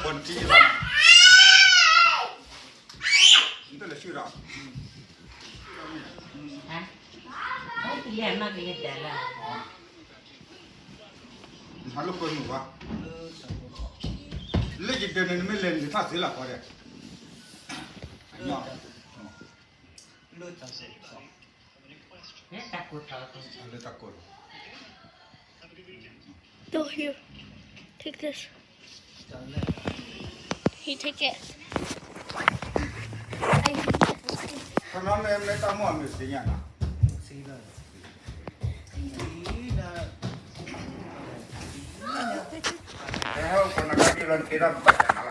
နတလဲၤဆူၣ်ဒီး ဟါ ကလဲၤမးကလဲၤတၢ်လၢ ဟးလိာ်ကွဲမုာ်ဝဲ လၢယဒၢးန့ၣ် နမ့ၢ်လဲၤန့ၣ် နထီၣ်သ့လီၤဃီဒီး လၢတၢ်ကိၢ်ထီၣ် လၢတၢ်ကိၢ်ထီၣ် Don't you take this? You take it. ခီမ့ၢ်မ့ၢ်တၢ်မီၢ်အမ့ၢ်သ့ၣ်ညါနီၤ ဟဲဟဲအိၣ်ခိးနၤကဒီးလီၤ နက့ၤထီၣ်ပဘၣ်တၢ်နၤလီၤ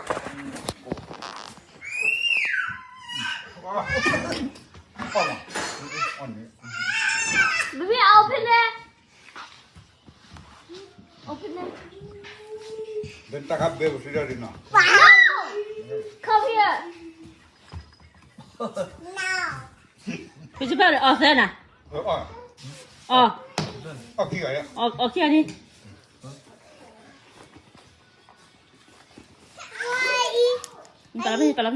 Baby, open it. Open it. ဘၣ်တၢ်ခါဘဲပူၤစံးဒၣ်ဒ်နီၤ Come here. ပစံးဘၣ်အီၤသၢနၤ အီၤ အီၤခံဂၤ အီၤခံဂၤန့ၣ် ပလီမ့ၢ် ပလီမ့ၢ်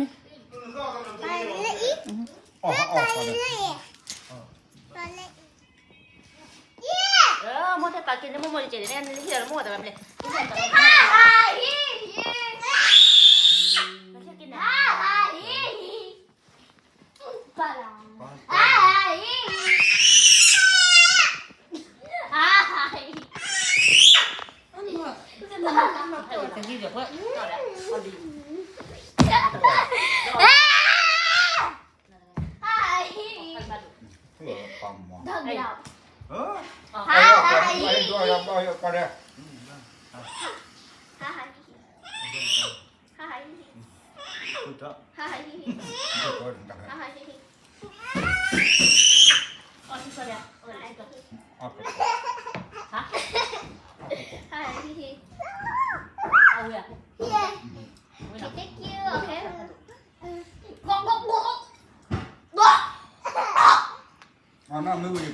မိၢ်တဲပာ်က့ၤန့ၣ် မိၢ်မိၢ်တကဲးန့ၣ် နဟံးဒီးမိၢ်တဘၣ်မလဲၣ် Thank you. Okay. အနီၢ်မ့ၢ်ဝဲယကလဲၤ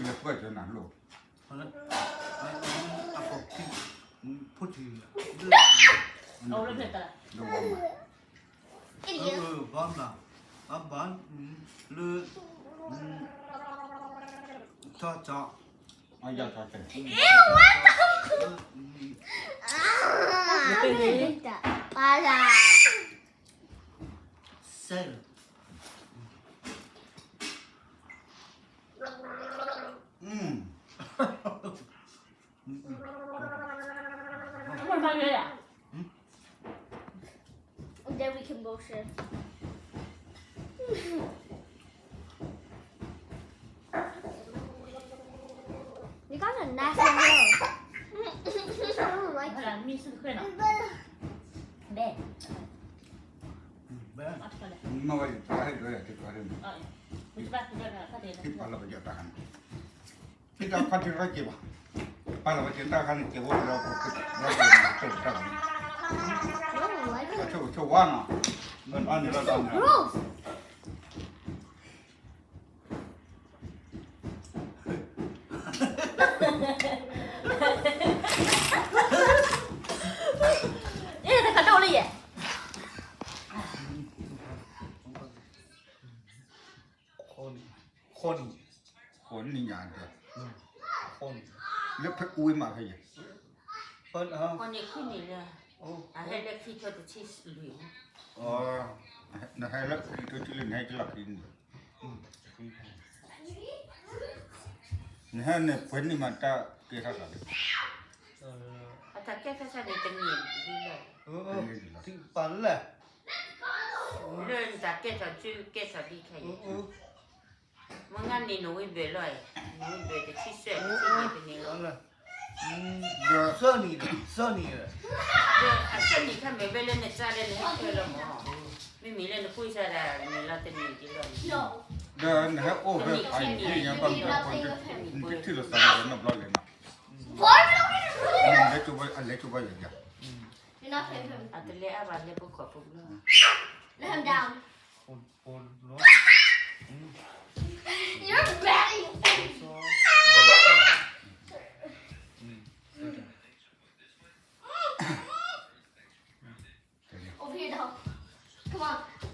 ပှဲၤကၠီနၤလိၣ် အကီၢ်ခံ ဖိထံ လၢဝဲမး ဘၣ်မး အဘၣ် လၢ ထီၣ်ကၠီ အယၤကၠီ ပါလာ ဆဲ อืม What about you? Then we can bullshit. You guys are nasty as hell. I don't like it. ဘဲ မ့ၢ်ဝဲတၢ်ဟဲဒိးယၤတကီၢ်ရ့ၣ်မး ပာ်လီၤပယီၤတၢ်ခါန့ၣ် ပာ်လီၤပယီၤတၢ်ခါန့ၣ် ကဲဝဲဒီး ပကတၢၢ်တၢ်ခါန့ၣ် အဆိကမိၣ်ဝါနီၤ အန့ၣ်လီၤ အ့ၣ် တကဒိၣ်လံယဲၢ် ဃိးနံၣ် ဃိးနံၣ်ညါဒီး ဃိးနံၣ် လၢဖဲအူဝဲမးဖဲယဲၢ် ဃိးနံၣ်ခွံနံၣ်လၢ အဟဲလၢခံထိတဆံလွံၢ် နဟဲလၢခံထိတဆံလွံၢ် နဟဲကလီၤခံနံၣ် နဟဲန့ၣ် ပှဲၤနံၣ်မးတၢ်ကဲထီၣ်သးလၢ အတၢ်ကဲထီၣ်သးန့ၣ်တနံၣ်ဒ်လဲၣ် တနံၣ်ဒ်လဲၣ် လၢနတၢ်ကဲထီၣ်စုကဲထီၣ်ဒ်ခဲအံၤ မ့ၢ်ငါန့ၣ် နဝံဘၢၣ်လီၤအံၤ နဝံဘၢၣ်တဆံဆၢ တဆံယဲၢ်တနံၣ်လီၤ ဆၢနံၣ် ဆၢနံၣ် ဒီးအဆၢနံၣ်ခါမ့ၢ်ဝဲလၢနစၢ်လၢနဟဲထွဲလီၤမး မ့မ့ၢ်လၢနကွၢ်စၢ်ဒၣ်န့ၣ်လီၤ တနံၣ်ဒ်လီၤန့ၣ် ဒီးနဟဲအိၣ်ဖဲဖးယံၤညါဘၣ်မတၤ နထံၣ်လိာ်သးန့ၣ်နီတဘျီလဲၣ်နီၤ လဲၤကၠိဘၣ် အလဲၤကၠိဘၣ်ယၤယၤ အတလဲၤအါဘၣ်လဲၤပခိၣ်ပဘျီ Let him down. You're bad.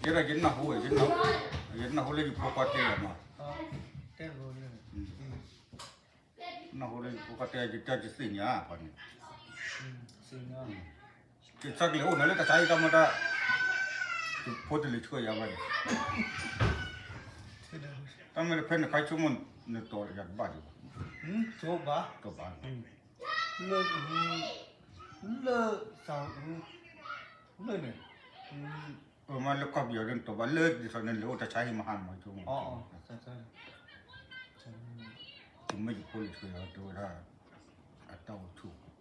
တဲဒၣ်ယနၢ်ဟူဝဲ, ယနၢ်ဟူလၢယဖိခွါတဲယၤမး, တဲ, နၢ်ဟူလၢယဖိခွါတဲယၤ ယတၢ်ယသ့ၣ်ညါပှၤန့ၣ်, ယသးကလဲၤအိၣ်နၤလၢတၢ်ဆါဟံၣ်တၢ်မတၤ, ယဖိတလဲၤဆှၢယၤဘၣ်န့ၣ်, တၢ်မ့ၢ်တဖဲနခါဆိကမိၣ်နတီၤယၤတဘၣ်ဒံးဘၣ်, တဘၣ်, လၢ, လၢ, လၢန့ၣ်, မ့ၢ်လၢကီၢ်ပယီၤဒ်နတီၤဘၣ်လၢဒ်သိးနလဲၤအိၣ်တၢ်ဆါဟံၣ်မဟါမးဆိကမိၣ်, တမ့ၢ်ယဖိလဲၤဆှၢယၤတဲဝဲဒၣ်, အတၢ်အိၣ်ဆူၣ်,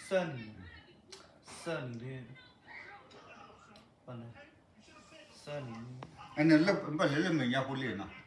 ဆၢနံၤ, ဆၢနံၤဒ်, ဆၢနံၤ, ဘၣ်လဲၤလၢမဲာ်ညါဖိလံနီၤ,